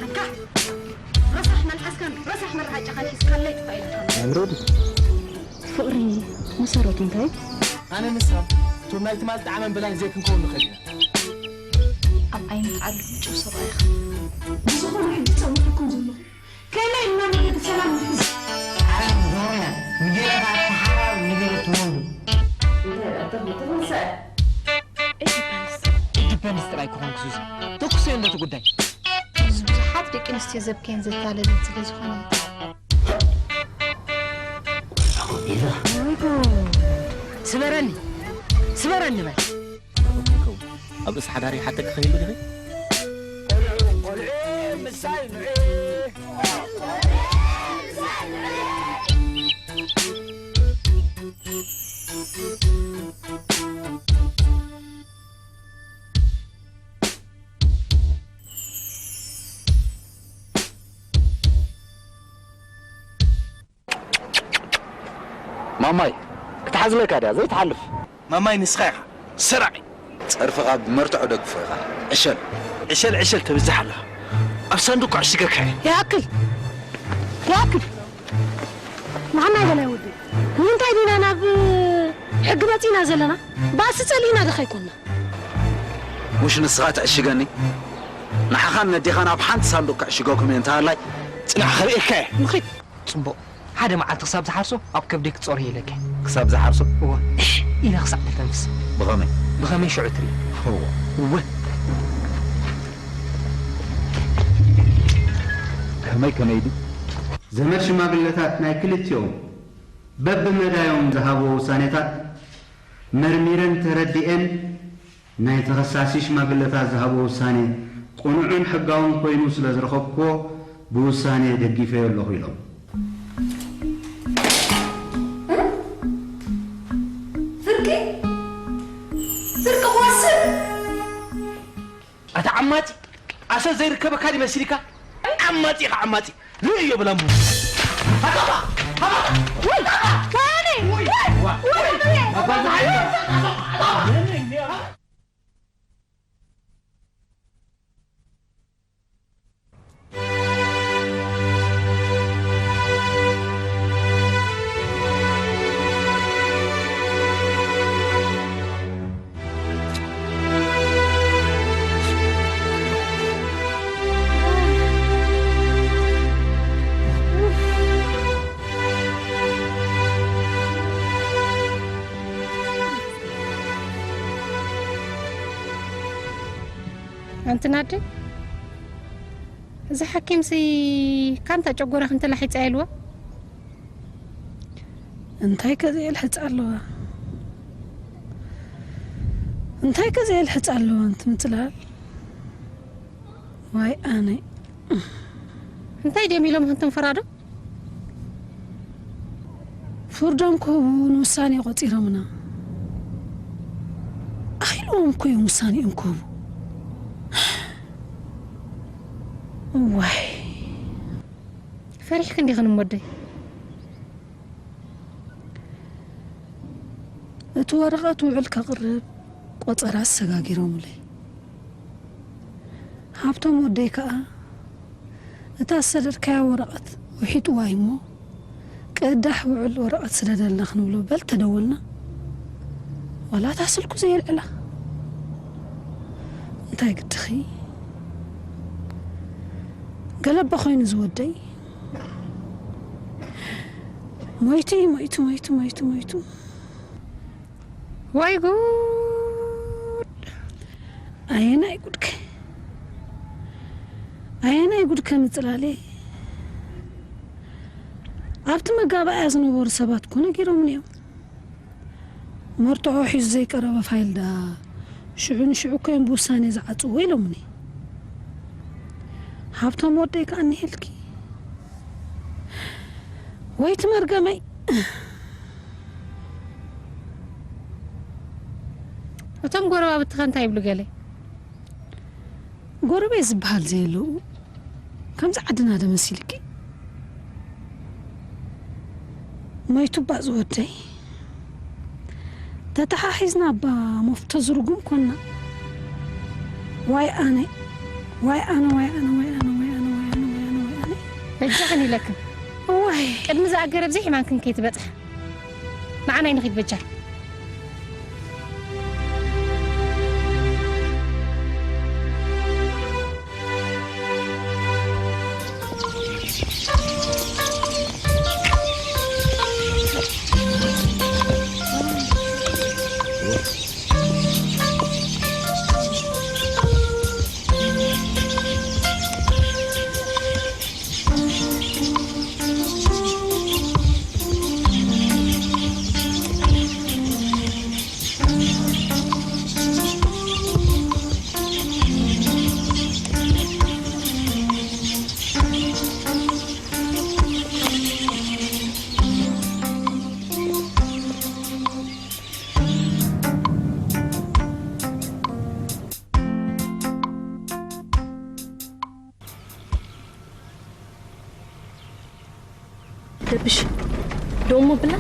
ኣንካ ረሳሕ መልሓስካን ረሳሕ መረዓጫኻን ሒዝካለይ ጥፋእ ኢልካ። ኣልረዲ። ፍቕሪ መሰረቱ እንታይ? ኣነ ንሳ እቶም ናይ ትማል ጣዕመን ብላይን ዘይክንከውን ንኽእል ኢና። ኣብ ዓይኒ ትዓሉ ምጩው ሰብኣይ ኢኻ። ብዝኾነ ሕጂ ጸኒሕኩም ዘለኹ ከመይ ኢልና መገዲ ሰላም ንሕዝ? ዓለም ዞርያ ንገረኻ ተሓራር ንገረ ትወልዱ። እንታይ ደኣ ተኽሉ ተወሰአ? ኢንዲፐንስ ጥራይ ክኾንክ ሱዚ። ተኩሰዮ እንዶ እቲ ጉዳይ። እዚ ብዙሓት ደቂ ኣንስትዮ ዘብከየን ዘታለለን ስለ ዝኾነ እዩ። ወይ ጉድ! ስበረኒ! ስበረኒ በል! ይኸውን። ኣብ ርእሲ ሓዳር ይሓተኪ ከይህሉ ዲኺ? ቆልዑ፣ ቆልዑ፣ ምሳይ ንዑ። ማማይ፣ ክትሓዝለካ ድያ ዘይትሓልፍ? ማማይ ንስኻ ኢኻ ሰራቒ። ጸርፍኻ ብመርትዖ ደግፎ ኢኻ። ዕሸል። ዕሸል ዕሸል ተብዝሕ ኣለኻ። ኣብ ሳንዱቕ ዕሽገካ እየ። ይኣክል! ይኣክል! ንዓና ኣይበላይ ወዲ። ንምንታይ ዲና ናብ ሕጊ መጺና ዘለና? ባእሲ ጸሊእና ዶ ከይኮንና? ሙሽ ንስኻ ትዕሽገኒ? ንዓኻን ነዴኻን ኣብ ሓንቲ ሳንዱቕ ክዕሽገኩም እየ እንተሃላይ? ጽናሕ፣ ከርእየካ እየ። ንኺድ። ጽቡቕ። ሓደ መዓልቲ ክሳብ ዝሓርሶ ኣብ ከብደይ ክትጾርዮ ኢለካ። ክሳብ ዝሓርሶ? እወ። እሕ ኢለ ክሳዕ ተተንፍስ። ብኸመይ? ብኸመይ ሽዑ ትርኢ። እወ። እወ። ከመይ ከመይ ድዩ? ዘመድ ሽማግለታት ናይ ክልቲኦም በብመዳዮም ዝሃብዎ ውሳኔታት መርሚረን ተረዲኤን ናይ ተኸሳሲ ሽማግለታት ዝሃቦ ውሳኔ ቅኑዕን ሕጋውን ኮይኑ ስለ ዝረኸብክዎ ብውሳኔ ደጊፈዮ ኣለኹ ኢሎም። ፍርቂ? ፍርቂ ክወስድ? ኣታ ዓማጺ፣ ኣሰር ዘይርከበካ ድዩ መሲልካ? ዓማጺ ኢኻ ዓማጺ። ርእዮ ብላምቡ። ሃባታ! ሃባታ! ወይ! ወያኔ! ወይ! ወይ! ወይ! ኣንቲ ናደይ፣ እዚ ሓኪምሲ ካንታ ጨጎራኺ እንተላሒጻ ኢልዋ። እንታይ ከ ዘየልሕጻ ኣለዋ? እንታይ ከ ዘየልሕጻ ኣለዋ? ኣንቲ ምጽላል። ዋይ ኣነ። እንታይ ድዮም ኢሎም ክንትንፈራ ዶ? ፍርዶም ክህቡ ንውሳኔ ቆጺሮምና። ኣኺልዎም እኮ እዮም ውሳኔኦም ክህቡ። እዋይ። ፈሪሕኪ እንዲኺ ንሞደይ። እቲ ወረቐት ውዕል ከቕርብ ቆጸራ ኣሰጋጊሮምለይ። ሃብቶም ወደይ ከኣ እታ ዝሰደድካያ ወረቐት ውሒጥዋ እዩ'ሞ፣ ቅዳሕ ውዕል ወረቐት ስደደልና ክንብሎ በል ተደወልና፣ ዋላ እታ ስልኩ ዘየልዕላ። እንታይ ግድኺ? ገለባ ኮይኑ ዝወደይ። ሞይቱ፣ ሞይቱ፣ ሞይቱ፣ ሞይቱ፣ ሞይቱ። ወይ ጉድ! ኣየናይ ጉድከ! ኣየናይ ጉድከ ምጽላሌ! ኣብቲ መጋባእያ ዝነበሩ ሰባት እኮ ነጊሮምኒ እዮም። መርትዖ ሒዙ ዘይቀረበ ፋይል ደኣ ሽዑ ንሽዑ እኮ እዮም ብውሳኔ ዝዓጽዎ ኢሎምኒ። ሃብቶም ወደይ ከኣ እኒሄልኪ። ወይ እቲ መርገመይ! እቶም ጎረባብትኸ እንታይ ይብሉ ገለ? ጎረቤት ዝበሃል ዘየለዉ ከምዚ ዓድና ዶ መሲልኪ? ሞይቱ እባ ዝወደይ። ተተሓሒዝና እባ መፍቶ ዝርጉም ኮና። ዋይ ኣነ። ዋይ ኣነ፣ ዋይ ኣነ፣ ዋይ ኣነ፣ ዋይ ኣነ፣ ዋይ ኣነ፣ ዋይ ኣነ፣ ዋይ ኣነ። በጃኽን ኢለክን። ዋይ። ቅድሚ ዝኣገረ ብዘይ ሕማምክን ከይትበጽሕ። ንዓናይ ንኺድ በጃ። ደብሽ፣ ደሞ ብላ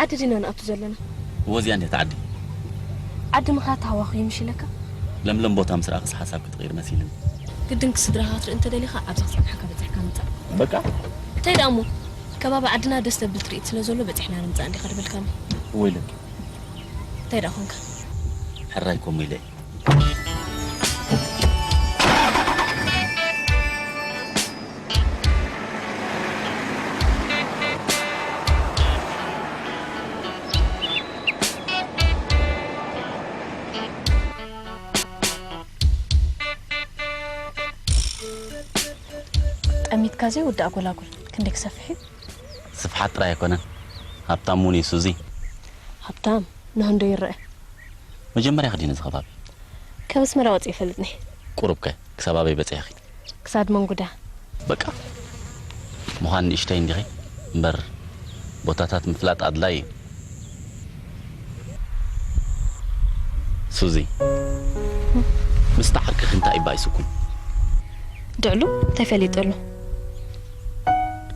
ዓዲ ዲና ንኣቱ ዘለና? ወዚያ እንዴት ዓዲ? ዓዲ ምኻድ ተሃዋኺ ይምሽለካ? ለምለም ቦታ ምስ ረኣኽስ ሓሳብ ክትቕይር መሲልኒ። ግድን ክስድራኻ ክትርኢ እንተደሊኻ፣ ኣብዛ ክጸንሓካ በጺሕካ ምጻእ። በቃ? እንታይ ደኣ እሞ፣ ከባቢ ዓድና ደስ ዘብል ትርኢት ስለ ዘሎ በጺሕና ንምጻእ እንዲኻ ድበልካኒ። ወይለኪ። እንታይ ደኣ ኾንካ? ሕራይ ኮሙ ኢለ እየ። ጠሚትካ ዘይውዳእ ጎላጉል ክንደይ ክሰፍሕ እዩ? ስፍሓት ጥራይ ኣይኮነን፣ ሃብታም እውን እዩ ሱዚ። ሃብታም ንህንዶ ይረአ። መጀመርያ ክዲን እዚ ከባቢ? ካብ ኣስመራ ወፂ ይፈልጥኒ። ቁሩብ ከ ክሳብ ኣበይ በፂሕኺ? ክሳድ መንጉዳ። በቃ ምዃን ንእሽተይ እንዲኺ እምበር ቦታታት ምፍላጥ ኣድላይ እዩ። ሱዚ፣ ምስቲ ዓርክኺ እንታይ እዩ ባይስኩም? ድዕሉ ተፈሊጠሉ።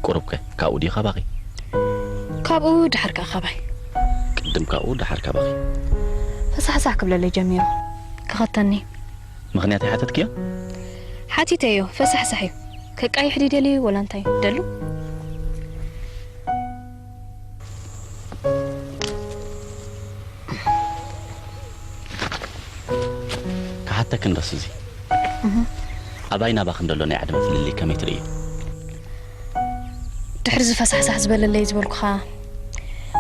ቁሩብ ከ ካብኡ ድዩ ካባኺ? ካብኡ ድሓር ከኣ ካባይ። ቅድም ካብኡ ድሓር ካባኺ። ፈሳሕሳሕ ክብለለይ ጀሚሩ። ክኸተኒ። ምኽንያት ኣይሓተትክዮ? ሓቲተዮ፣ ፈሳሕሳሕ እዩ። ከቃይሕ ድዩ ደልዩ ወላ እንታይ ደሉ? ክሓተክ እንዶ ሱዚ። ኣባይ ናባኽን ደሎ ናይ ዕድመ ፍልልይ ከመይ ትርእዮ? ድሕሪ ዝፈሳሕሳሕ ዝበለለይ ዝበልኩኻ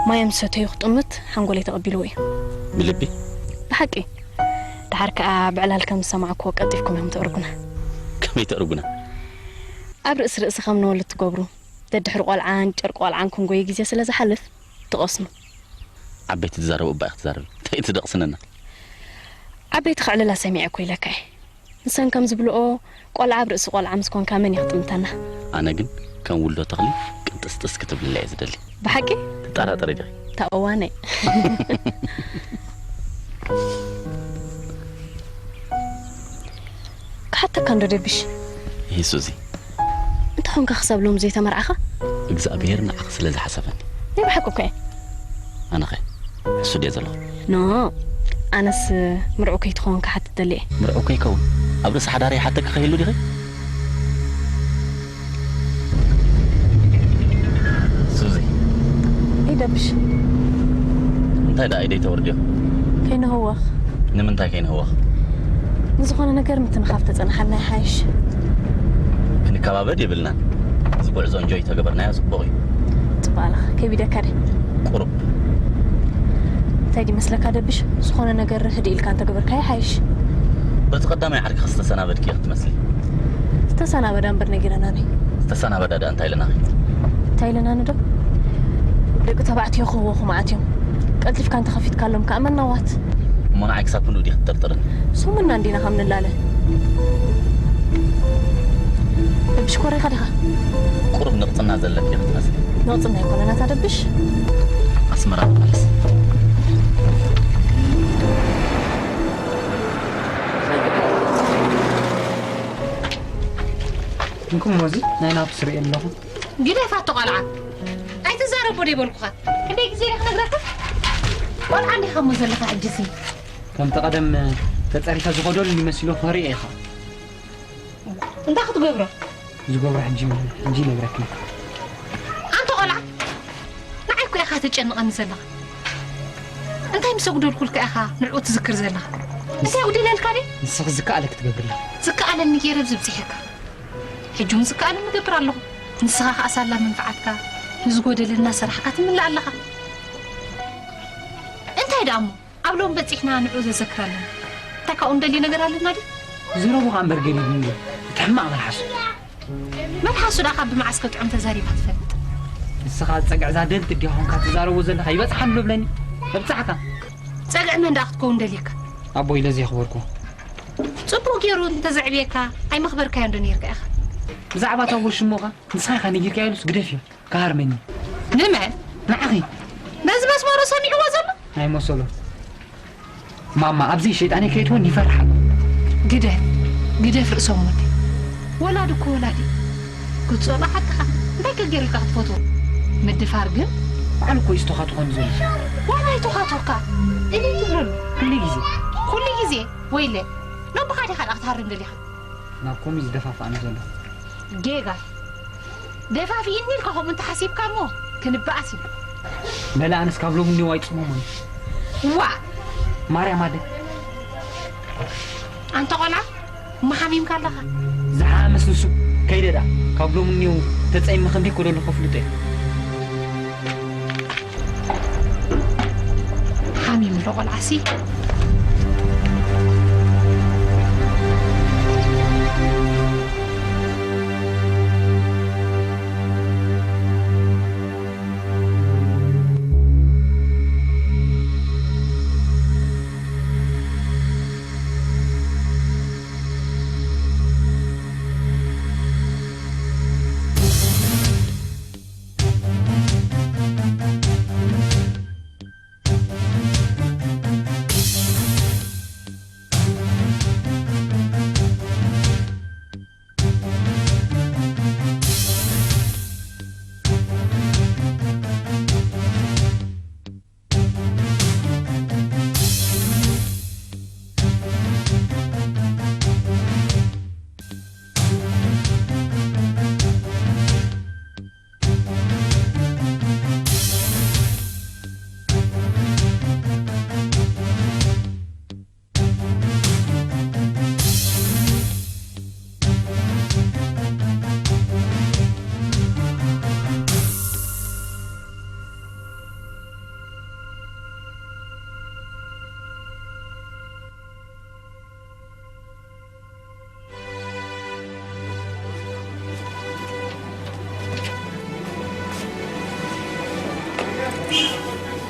ማይ ምስ ሰተዩ ክጥምት ሓንጎለይ ተቐቢልዎ እዩ። ብልቢ? ብሓቂ። ደሓር ከኣ ብዕላል ከም ዝሰማዕኩዎ ቀልጢፍኩም እዮም ተእርጉና። ከመይ ተእርጉና? ኣብ ርእሲ ርእሲ ከም ንወልድ ትገብሩ፣ ደድሕሪ ቆልዓን ጨርቂ ቆልዓን ክንጎዩ ግዜ ስለ ዝሓልፍ ትቐስኑ። ዓበይቲ ትዛረቡ እባ ኢኺ ትዛረቢ። እንታይ ትደቕስንና? ዓበይቲ ክዕልላ ሰሚዐ እኮ ኢለካ እየ። ንሰን ከም ዝብልኦ ቆልዓ ኣብ ርእሲ ቆልዓ ምስ ኮንካ መን እዩ ክጥምተና? ኣነ ግን ከም ውልዶ ተኽሊ ቅንጥስጥስ ክትብልለይ እየ ዝደሊ። ብሓቂ? ትጠራጠሪ ዲኺ? እታ እዋነይ። ክሓተካ እንዶ ደብሽ? ይህ ሱዚ። እንታይ ኾንካ ክሳብ ሎም ዘይተመርዓኻ? እግዚኣብሔር ንዓኺ ስለ ዝሓሰበኒ። ናይ ብሓቂ እኮ እየ። ኣነኸ? ሕሱድ እየ ዘለኹ። ኖ፣ ኣነስ ምርዑ ከይትኸውን ክሓትት ደልየ። ምርዑ ከይከውን? ኣብ ርእሲ ሓዳረይ ሓተኪ ከይህሉ ዲኺ? ሱዚ። ይደብሽ። እንታይ ደኣ ኢደይ ተወርድዮ? ከይንህወኽ። ንምንታይ ከይንህወኽ? ንዝኾነ ነገር ምትንኻፍ ተጸንሓልና ይሓይሽ። ክንከባበድ የብልናን። እዚ ጉዕዞ እንጆይ ተገበርናዮ ጽቡቕ እዩ። ጽቡቕ ኣለኻ። ከቢደካ ድየ? ቁሩብ። እንታይ ድዩ መስለካ ደብሽ? ዝኾነ ነገር ህድእ ኢልካ እንተገበርካዮ ይሓይሽ። በቲ ቀዳማይ ዓርኪ ዝተሰናበድኪ ኢኺ ትመስሊ። ዝተሰናበዳ እምበር ነጊረናኒ። ዝተሰናበዳ ደኣ እንታይ ኢለናኺ? እንታይ ኢለናኒ ዶ? ደቂ ተባዕትዮ ክህወኹ መዓት እዮም። ቀልጢፍካ እንተኸፊትካሎም ከኣ መናዋት። እሞ ንዓይ ክሳብ ክንድኡ ዲኺ ትጥርጥርኒ? ሰሙንና እንዲና ከም ንላለ። ደብሽ ኮሪኻ ዲኻ? ቁሩብ ንቕጽና ዘለኪ ኢኺ ትመስሊ። ንቕጽና ኣይኮነን ኣታ ደብሽ። ኣስመራ ንመለስ። እንኩም ሞዚ ናይ ናቱ ስርኢ ኣለኹ። ግደፋቶ ቆልዓ። ኣይትዛረቦ ዶ ይበልኩኻ? ክንደይ ግዜ ኢለ ክነግረካ? ቆልዓ እንዲኻ እሞ ዘለኻ ሕጂሲ። ከምቲ ቀደም ተጸሪፈ ዝኸደሉ ይመስሎ ክርኢ ኢኻ። እንታይ ክትገብሮ? ዝገብሮ ሕጂ፣ ሕጂ ይነግረኪ። ኣንተ ቆልዓ፣ ንዓይ እኮ ኢኻ ተጨንቐኒ ዘለኻ። እንታይ ምስ ኣጉደልኩልካ ኢኻ ንዕኡ ትዝክር ዘለኻ? እንታይ ኣጉዲለልካ ድየ? ንስኺ ዝከኣለኪ ትገብሪ ኣለኺ። ዝከኣለኒ ገይረ ኣብዚ ኣብጺሐካ። ሕጂ እውን ዝከኣለኒ እገብር ኣለኹ። ንስኻ ከኣ ሳላ መንፍዓትካ ንዝጎደለ እናሰራሕካ ትምልእ ኣለኻ። እንታይ ደኣ እሞ? ኣብ ሎም በጺሕና ንዑ ዘዘክር ኣለና። እንታይ ካብኡ እንደልዮ ነገር ኣለና ድዩ? ዝረቡኻ እምበር ገዲድኒ እዩ። እቲ ሕማቕ መልሓሱ። መልሓሱ ደኣ ካብ ብመዓስ ከጥዑም ተዛሪባ ትፈልጥ? ንስኻ ዝጸግዕ ዛደንት እንዲኻ ኾንካ ትዛረቦ ዘለኻ ይበጽሓ ኣሎ ብለኒ። መብጻሕካ። ጸግዒ መን ደኣ ክትከውን ደልየካ? ኣቦይ ኢለ ዘየኽበርኩ። ጽቡቕ ገይሩ እንተዘዕብየካ ኣይመኽበርካዮ እንዶ ነይርካ ኢኻ። ብዛዕባ እታ ወሽሞኻ ንስኻ ኢኻ ነጊርካዮ ኢሉስ ግደፍዮ። ክሃርመኒ። ንመን? ንዓኺ። ነዚ መስመሩ ሰሚዕዎ ዘሎ? ናይ መሰሎ። ማማ፣ ኣብዚ ሸይጣን ከይትወን ይፈርሓ። ግደፍ፣ ግደፍ ርእሶም ወዲ። ወላዲ እኮ ወላዲ። ክትጸሎ ሓቅኻ። እንታይ ከገይሩልካ ክትፈትዎ? ምድፋር ግን? ባዕሉ እኮ እዩ ዝተኻትኾኒ ዘሎ። ዋላ ኣይተኻትወካ። እልል ትብለሉ። ኩሉ ግዜ። ኩሉ ግዜ? ወይለ። ነቦኻ ዲኻ ደኣ ክትሃርም ደሊኻ? ናብ ከምኡ እዩ ዝደፋፍኣኒ ዘሎ። ጌጋ። ደፋፊእኒ ኢልካ ከምኡ እንተሓሲብካ እሞ ክንበኣስ እዩ። በለ ኣነስ ካብ ሎሚ እኒኦ ኣይጽመሞን። ዋእ! ማርያም ኣደ። ኣንታ ቆልዓ፣ እሞ ሓሚምካ ኣለኻ? ዝሓመስ ንሱ። ከይደ ደኣ። ካብ ሎሚ እኒኦ ተጸይመ ክንደይ ኮደሎ ከፍልጦ እየ። ሓሚሙ ኣሎ ቆልዓሲ።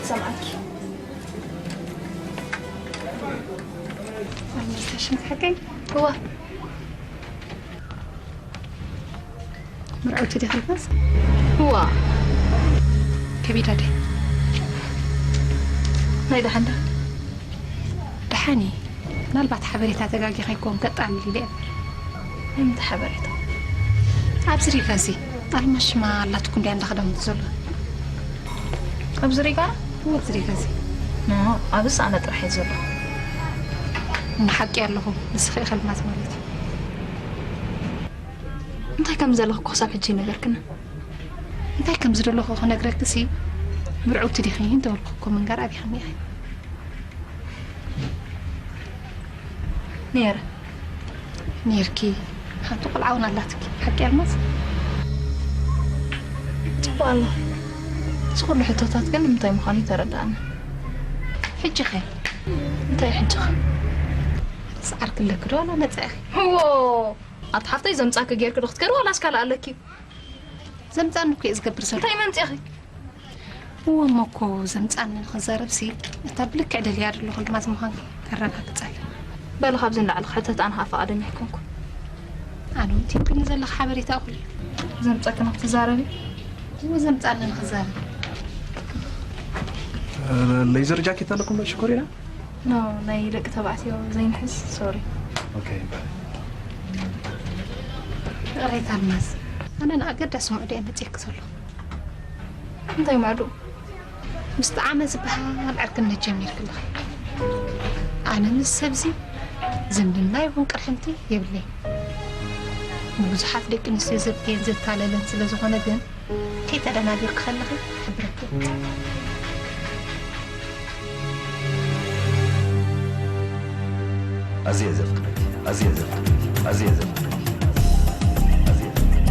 ሰምዓኪ። ኣልመዝተሽን ሓቀይ? እዋ። መርዓውቲ ዲኺ ኣልማዝ? እዋ። ከቢዳ ድያ? ናይ ደሓን ዶ? ደሓን እዩ። ምናልባት ሓበሬታ ተጋጊኻ ይከውን ከጣልል ኢለ እየ። እንታይ ሓበሬታ? ኣብዚ ሪጋ እዚ ኣልማዝ ሽማ ኣላትኩም ድያ እንዳኸደምኩ ዘሎ? ኣብዚ ሪጋ? እዎ፣ ኣብዚ ሪጋ እዚ። ኖ፣ ኣብዚ ኣነ ጥራሕ እየ ዘሎ። እሞ ሓቂ ኣለኹ፣ ንስኺ ኢኺ ኣልማዝ ማለት እዩ። እንታይ ከም ዘለኺ እኮ ክሳብ ሕጂ ኣይነገርክንን። እንታይ ከም ዝደለኹ ክነግረኪሲ፣ ምርዕውቲ ዲኺ እንተበልኩ እኮ ምንጋር ኣቢኽኒ ኢኺ። ነይረ። ነይርኪ። ሓንቲ ቆልዓ እውን ኣላትኪ። ሓቂ ኣልማዝ? ጽቡቕ ኣሎ። እዚ ኩሉ ሕቶታት ግን ንምንታይ ምዃኑ ኣይተረድኣንን። ሕጂ ኸ? እንታይ ሕጂ ኸ? ሰዓርኪ ኣለኪ ዶ ዋላ መጻኢኺ? እዎ! ኣቲ ሓፍተይ ዘምጻእኪ ጌርኪ ዶ ክትከዲ ዋላስ ካልእ ኣለኪ? ዘምጻእኒ እኮ እየ ዝገብር ዘለኹ። እንታይ መምጺእኺ? እወ፣ እሞ እኮ ዘምጻእኒ ንኽዛረብሲ፣ እታ ብልክዕ ደልያ ዘለኹ ኣልማዝ ምዃንኪ ከረጋግጸለይ። በሊ ካብዚ ንላዕሊ ክሕተት ኣነ ኸኣ ፍቓደኛ ኣይኮንኩን። ኣነ እውን ትህብኒ ዘለኺ ሓበሬታ እኹል እዩ። ዘምጻእኪ ንኽትዛረቢ? እወ፣ ዘምጻእኒ ንኽዛረብ። ሌዘር ጃኬት ኣለኩም ዶ ሽኮሪና? ኖ፣ ናይ ደቂ ተባዕትዮ ዘይንሕዝ፣ ሶሪ። ኦኬ፣ ባይ። ይቕሬታ ኣልማዝ፣ ኣነ ንኣገዳሲ ምዕዱ እየ መጺኤኪ ዘለኹ። እንታይ ምዕዱ? ምስ ጠዓመ ዝበሃል ዕርክነት ጀሚርኪ ኣለኺ። ኣነ ምስ ሰብዚ ዝምድና ይኹን ቅርሕንቲ የብለይ። ንብዙሓት ደቂ ኣንስትዮ ዘብክየን ዘታለለን ስለ ዝኾነ ግን፣ ከይተደናጊርኪ ከለኺ ክሕብረኪ። ኣዝየ ዘፍቅረኪ፣ ኣዝየ ዘፍቅረኪ፣ ኣዝየ ዘፍቅረኪ፣ ኣዝየ ዘፍቅረኪ።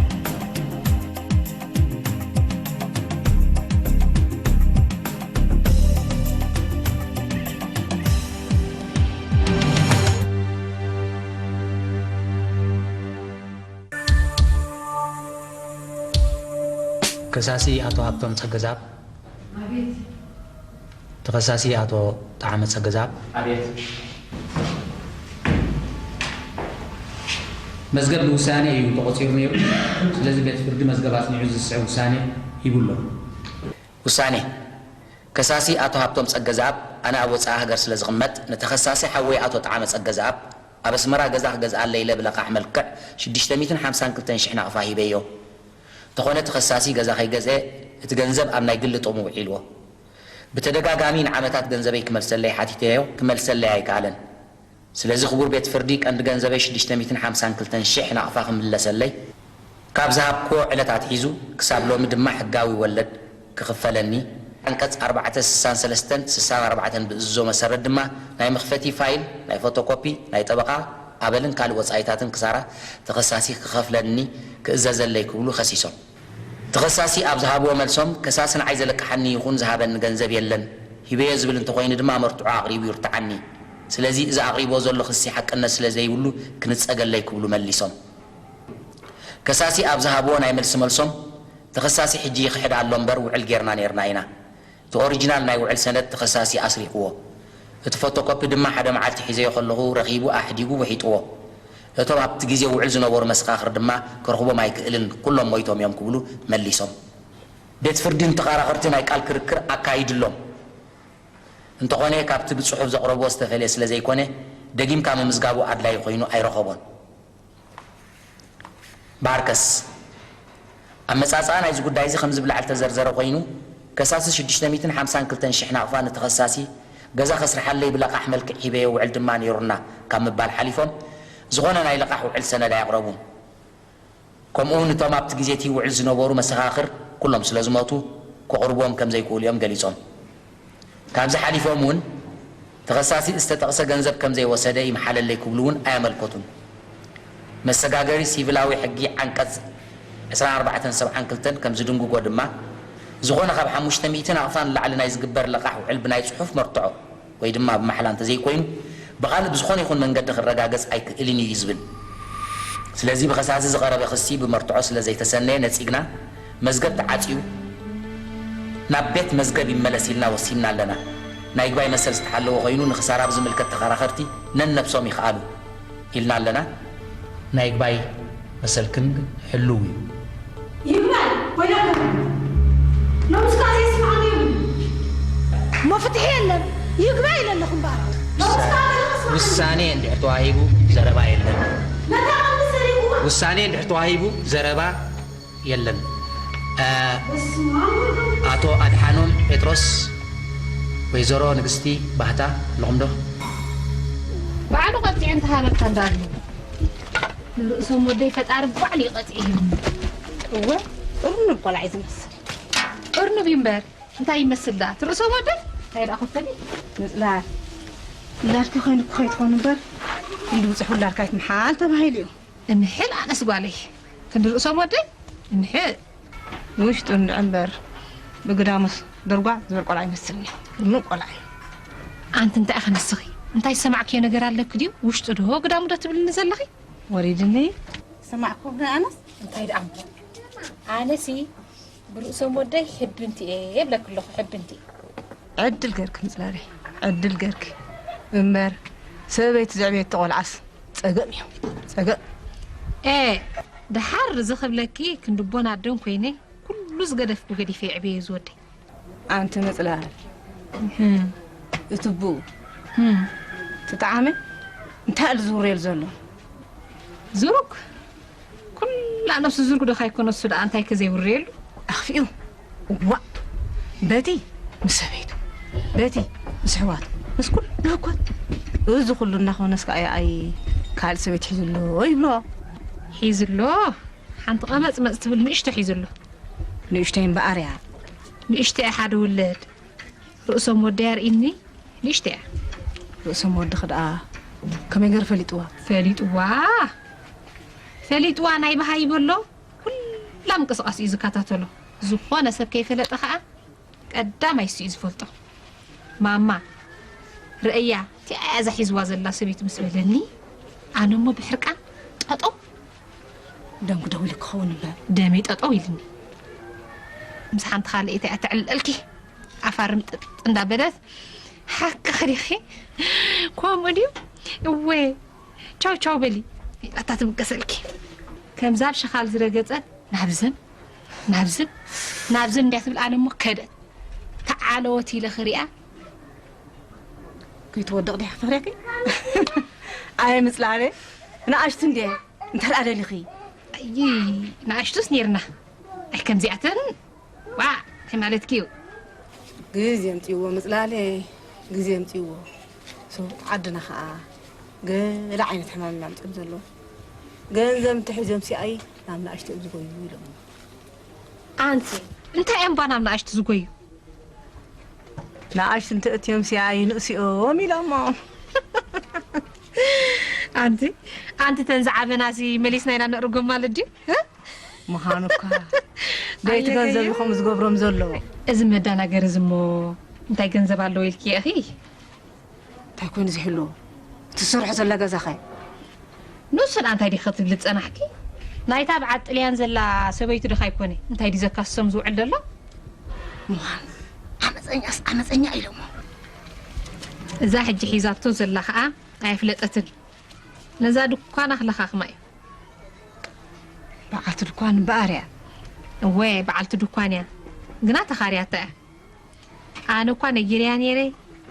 ከሳሲ ኣቶ ሃብቶም ጸገዛብ። ኣቤት። ተኸሳሲ ኣቶ ጠዓመ ጸገዛብ። ኣቤት። መዝገብ ብውሳኔ እዩ ተቖጺሩ ነይሩ። ስለዚ ቤት ፍርዲ መዝገብ ኣጽኒዑ ዝስዕብ ውሳኔ ሂቡ ኣሎ። ውሳኔ። ከሳሲ ኣቶ ሃብቶም ጸገዛብ፣ ኣነ ኣብ ወጻኢ ሃገር ስለ ዝቕመጥ፣ ንተኸሳሲ ሓወይ ኣቶ ጠዓመ ጸገዛብ፣ ኣብ ኣስመራ ገዛ ክገዝኣለይ ኢለ ብለቓሕ መልክዕ ሽዱሽተ ሚእትን ሓምሳን ክልተን ሽሕ ናቕፋ ሂበዮ። እንተኾነ ተኸሳሲ ገዛ ከይገዝአ፣ እቲ ገንዘብ ኣብ ናይ ግሊ ጥቕሙ ውዒልዎ። ብተደጋጋሚ ንዓመታት ገንዘበይ ክመልሰለይ ሓቲተዮ፣ ክመልሰለይ ኣይከኣለን። ስለዚ ክቡር ቤት ፍርዲ፣ ቀንዲ ገንዘበይ ሽዱሽተ ሚእትን ሓምሳን ክልተን ሽሕ ናቕፋ ክምለሰለይ፣ ካብ ዝሃብክዎ ዕለት ኣትሒዙ ክሳብ ሎሚ ድማ ሕጋዊ ወለድ ክኽፈለኒ፣ ዓንቀጽ ኣርባዕተ ስሳን ሰለስተን ስሳን ኣርባዕተን ብእዝዞ መሰረት ድማ ናይ መኽፈቲ ፋይል፣ ናይ ፎቶኮፒ፣ ናይ ጠበቓ ኣበልን ካልእ ወጻኢታትን ክሳራ ተኸሳሲ ክኸፍለኒ ክእዘዘለይ ክብሉ ከሲሶም። ተኸሳሲ ኣብ ዝሃብዎ መልሶም፣ ከሳሲ ንዓይ ዘለቅሓኒ ይኹን ዝሃበኒ ገንዘብ የለን፣ ሂበዮ ዝብል እንተኾይኑ ድማ መርትዖ ኣቕሪቡ ይርትዓኒ። ስለዚ እዚ ኣቕሪብዎ ዘሎ ክሲ ሓቅነት ስለ ዘይብሉ ክንጸገለይ ክብሉ መሊሶም። ከሳሲ ኣብ ዝሃብዎ ናይ መልሲ መልሶም፣ ተኸሳሲ ሕጂ ይኽሕድ ኣሎ እምበር ውዕል ጌርና ኔርና ኢና። እቲ ኦሪጂናል ናይ ውዕል ሰነድ ተኸሳሲ ኣስሪቕዎ። እቲ ፎቶኮፒ ድማ ሓደ መዓልቲ ሒዘዮ ከለኹ ረኺቡ ኣሕዲጉ ውሒጥዎ። እቶም ኣብቲ ግዜ ውዕል ዝነበሩ መሰኻኽር ድማ ክረኽቦም ኣይክእልን፣ ኩሎም ሞይቶም እዮም ክብሉ መሊሶም። ቤት ፍርዲ ንተኸራኸርቲ ናይ ቃል ክርክር ኣካይድሎም። እንተኾነ ካብቲ ብጽሑፍ ዘቕረብዎ ዝተፈልየ ስለ ዘይኮነ፣ ደጊምካ ምምዝጋቡ ኣድላዪ ኮይኑ ኣይረኸቦን። ባርከስ። ኣመጻጽኣ ናይዚ ጉዳይ እዚ ከምዚ ብላዕሊ ተዘርዘረ ኮይኑ፣ ከሳሲ ሽዱሽተ ሚእትን ሓምሳን ክልተን ሽሕ ናቕፋ ንተኸሳሲ፣ ገዛ ከስርሓለይ ብለቓሕ መልክዕ ሂበዮ ውዕል ድማ ነይሩና ካብ ምባል ሓሊፎም፣ ዝኾነ ናይ ለቓሕ ውዕል ሰነድ ኣየቕረቡን። ከምኡውን እቶም ኣብቲ ግዜ እቲ ውዕል ዝነበሩ መሰኻኽር ኩሎም ስለ ዝሞቱ፣ ከቕርብዎም ከም ዘይክእሉ እዮም ገሊጾም። ካብዚ ሓሊፎም እውን፣ ተኸሳሲ ዝተጠቕሰ ገንዘብ ከም ዘይወሰደ ይምሓለለይ ክብሉ እውን ኣየመልከቱን። መሰጋገሪ ሲቪላዊ ሕጊ ዓንቀጽ ዕስራን ኣርባዕተን ሰብዓን ክልተን ከም ዝድንግጎ ድማ፣ ዝኾነ ካብ ሓሙሽተ ሚእቲ ናቕፋ ንላዕሊ ናይ ዝግበር ለቓሕ ውዕል ብናይ ጽሑፍ መርትዖ ወይ ድማ ብማሕላ እንተዘይኮይኑ፣ ብኻልእ ብዝኾነ ይኹን መንገዲ ክረጋገጽ ኣይክእልን እዩ እዩ ዝብል። ስለዚ ብኸሳሲ ዝቐረበ ክሲ ብመርትዖ ስለ ዘይተሰነየ ነጺግና፣ መዝገብ ተዓጽዩ ናብ ቤት መዝገብ ይመለስ ኢልና ወሲንና ኣለና። ናይ ይግባይ መሰል ዝተሓለወ ኮይኑ ንኽሳራ ብዝምልከት ተኸራኸርቲ ነንነብሶም ይኽኣሉ ኢልና ኣለና። ናይ ይግባይ መሰልክን ሕሉው እዩ። ይግባይ ኮይና ሎምስ ካኣ ዘይስማዕኒ እዩ። እሞ ፍትሒ የለን። ይግባይ ኢለ ኣለኹ እምበኣር። ሎምስ ካኣ ገለ መስማዕኒ። ውሳኔ እንድሕር ተዋሂቡ ዘረባ የለን። ነታ ቀንዲ ሰሪቑዋ። ውሳኔ እንድሕር ተዋሂቡ ዘረባ የለን። እ፣ በስመ ኣብ ወወልድ። ኣቶ ኣድሓኖም ጴጥሮስ፣ ወይዘሮ ንግስቲ ባህታ ኣለኹም ዶ? ባዕሉ ቀጺዑ እንተሃበካ እንዳሉ። ንርእሶም ወደይ ፈጣሪ ባዕሉ ይቐጽዕ እዩ። እወ፣ እርኑብ ቆልዓ እዩ ዝመስል። እርኑብ እዩ እምበር፣ እንታይ ይመስል ደኣ? ትርእሶም ወደይ? እንታይ ደኣ ኮተኒ? ምጽላል። ውላድኪ ኮይኑ እኮ ከይትኾኑ እምበር፣ ኢድ ብጽሕ ውላድካ ይትምሓል ተባሂሉ እዩ። እንሕል ኣነስ ጓለይ። ክንዲ ርእሶም ወደይ? እንሕል። ውሽጡ እንድዒ እምበር፣ ብግዳሙስ ደርጓ ዝበል ቆልዓ ይመስልኒ። እርኑብ ቆልዓ እዩ። ኣንቲ እንታይ ኢኺ ንስኺ? እንታይ ዝሰማዕክዮ ነገር ኣለኪ ድዩ? ውሽጡ ዶ ግዳሙ ዶ ትብልኒ ዘለኺ? ወሪድኒ። ሰማዕኩ ግን ኣነስ እንታይ ደኣ እሞ? ኣነሲ ብርእሶም ወደይ ሕብንቲ እየ እብለኪ ኣለኹ፣ ሕብንቲ። ዕድል ገርኪ ምጽላለይ፣ ዕድል ገርኪ። እምበር ሰበይቲ ዘዕበየቶ ቆልዓስ ጸገም እዩ፣ ጸገም። ኤ፣ ደሓር እዚ ክብለኪ ክንዲ ኣቦን ኣደን ኮይነ ኩሉ ዝገደፍኩ ገዲፈ የዕብየ እዩ ዝወደይ። ኣንቲ ምጽላል። ህም። እቲ ብኡ። ህም። እቲ ጠዓመ እንታይ ኣሎ ዝውረየሉ ዘሎ? ዝሩግ? ኩላ ነብሱ ዝሩግ ዶ ካይኮነ እሱ ደኣ እንታይ ከ ዘይውረየሉ? ኣኽፊኡ። እዋእ! በቲ ምስ ሰበይቱ፣ በቲ ምስ ኣሕዋቱ፣ ምስ ኩሉ ህኮት። እዚ ኩሉ እናኾነስ ከኣ ኣይ ካልእ ሰበይቲ ሒዙ ኣሎ ይብልዋ። ሒዙ ኣሎ። ሓንቲ ቀመጽመጽ ትብል ንእሽቶ ሒዙ ኣሎ። ንእሽተይ እምበኣር እያ። ንእሽተይ ሓደ ውለድ። ርእሶም ወደይ ኣርእኒ። ንእሽተይ እያ። ርእሶም ወድኺ ደኣ ከመይ ገይሩ ፈሊጥዋ? ፈሊጥዋ። ፈሊጥዋ ናይ በሃይ በሎ። ኩላ ምንቅስቃስ እዩ ዝከታተሎ። ዝኾነ ሰብ ከይፈለጠ ከኣ ቀዳማይ እሱ እዩ ዝፈልጦ። ማማ፣ ርእያ፣ እቲኣ እያ እዛ ሒዝዋ ዘላ ሰበይቲ ምስ በለኒ፣ ኣነ እሞ ብሕርቃን ጠጠው። ደምኪ ደው ኢሉ ክኸውን እምበር። ደመይ ጠጠው ኢልኒ። ምስ ሓንቲ ካልኣይቲ እያ ተዕልለልኪ። ኣፋ ርምጥጥ እንዳበለት፣ ሓቅኺ ዲኺ? ከምኡ ድዩ? እወ፣ ቻው ቻው በሊ። ኣታ ትብገሰልኪ። ከምዛ ኣብ ሸኻል ዝረገጸት ናብዝን ናብዝን ናብዝን እንድያ ትብል፣ ኣነ እሞ ከደት ተዓለወት ኢለ ክሪኣ። ከይትወድቕ ዲያ ክፈርያኪ? ኣየ ምጽላለ፣ ንኣሽቱ እንድየ እንተ ደኣ ደሊኺ። ኣይ፣ ንኣሽቱስ ኔርና። ኣይ፣ ከምዚኣተን፣ ዋ፣ እንታይ ማለትኪ እዩ? ግዜ ኣምጽእዎ ምጽላለ፣ ግዜ ኣምጽእዎ። ሰው ዓድና ኸኣ ገለ ዓይነት ሕማም ኢና ኣምጺኦም ዘለዉ። ገንዘብ እንተሒዞም ሲኣይ ናብ ንኣሽቱ እዮም ዝጎዩ ኢሎም። ኣንቲ፣ እንታይ እዮም ባ ናብ ንኣሽቱ ዝጎዩ? ንኣሽቱ እንተእትዮም ሲኣይ ንእሲኦም ኢሎሞ። ኣንቲ፣ ኣንቲ ተን ዝዓበናሲ መሊስና ኢና ነእርጎም ማለት ድዩ? እ? ምዃኑ እኳ። ደይቲ ኣየገየ። ገንዘብ እዩ ከምኡ ዝገብሮም ዘሎ። እዚ መዳናገሪ እዚ እሞ እንታይ ገንዘብ ኣለዎ ኢልኪ ኢኺ? እንታይ ኮይኑ ዝህልዎ? እቲ ትሰርሖ ዘላ ገዛኸ? ንሱ ደኣ እንታይ ዲኺ ክትብሊ ዝጸናሕኪ? ናይታ በዓል ጥልያን ዘላ ሰበይቱ ዶ ኣይኮነ? እንታይ ድዩ ዘካስሶም ዝውዕል ዘሎ? ምዃኑ ዓመፀኛስ ዓመፀኛ ኢሎሞ። እዛ ሕጂ ሒዛቶ ዘላ ኸኣ ኣይፍለጠትን። ነዛ ድኳና ክለኻኽማ እዩ። በዓልቲ ድኳን እምበኣር እያ። እወ፣ በዓልቲ ድኳን እያ። ግና ተኻርያታ እያ። ኣነ እኳ ነጊረያ ነይረ፣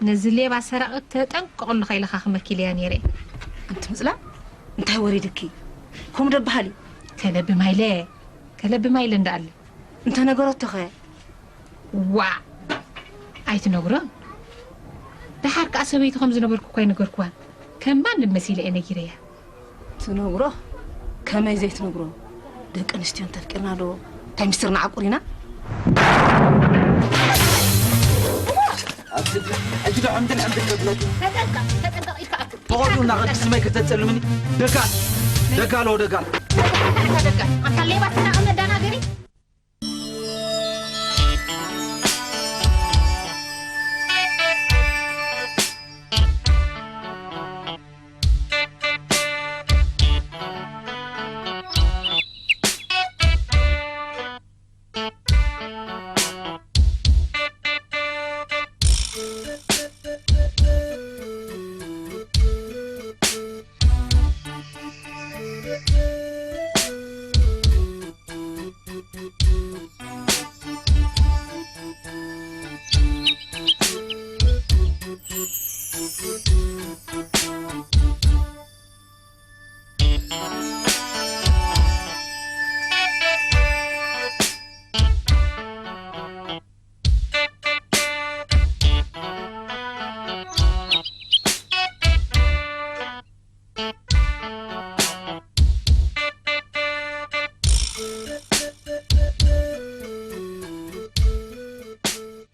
ነዚ ሌባ ሰራቒ ተጠንቀቕሉ ከይለኻኽመኪ ኢለያ ነይረ። ኣንቲ ምጽላ፣ እንታይ ወሪድኪ? ከምኡ ዶ በሃል እዩ? ከለቢ ማይለ፣ ከለቢ ማይለ እንዳኣለ። እንተ ነገረቶኸ? ዋእ! ኣይትነግሮን። ደሓር ከኣ ሰበይቱ ከም ዝነበርኩ እኳ ኣይነገርኩዋን። ከም ማንም መሲለ እየ ነጊረያ። ትነግሮ? ከመይ ዘይትነግሮ? ደቂ ኣንስትዮ እንተፍቂርና ዶ እንታይ ምስጢርና ዓቁር ኢና? ኣብዚ ሕጂ ዶ ሕምድን ሕምድን ከብለኪ? ተጠንቀቕ፣ ተጠንቀቕ፣ ኢድካ ኣክል። ብቐልዱ እናኸድኪ ስመይ ከተጸልምኒ? ደጋል፣ ደጋል፣ ኦ ደጋል። ኣታ ደጋል፣ ኣታ ሌባ፣ ሰራቒ፣ መዳናገሪ።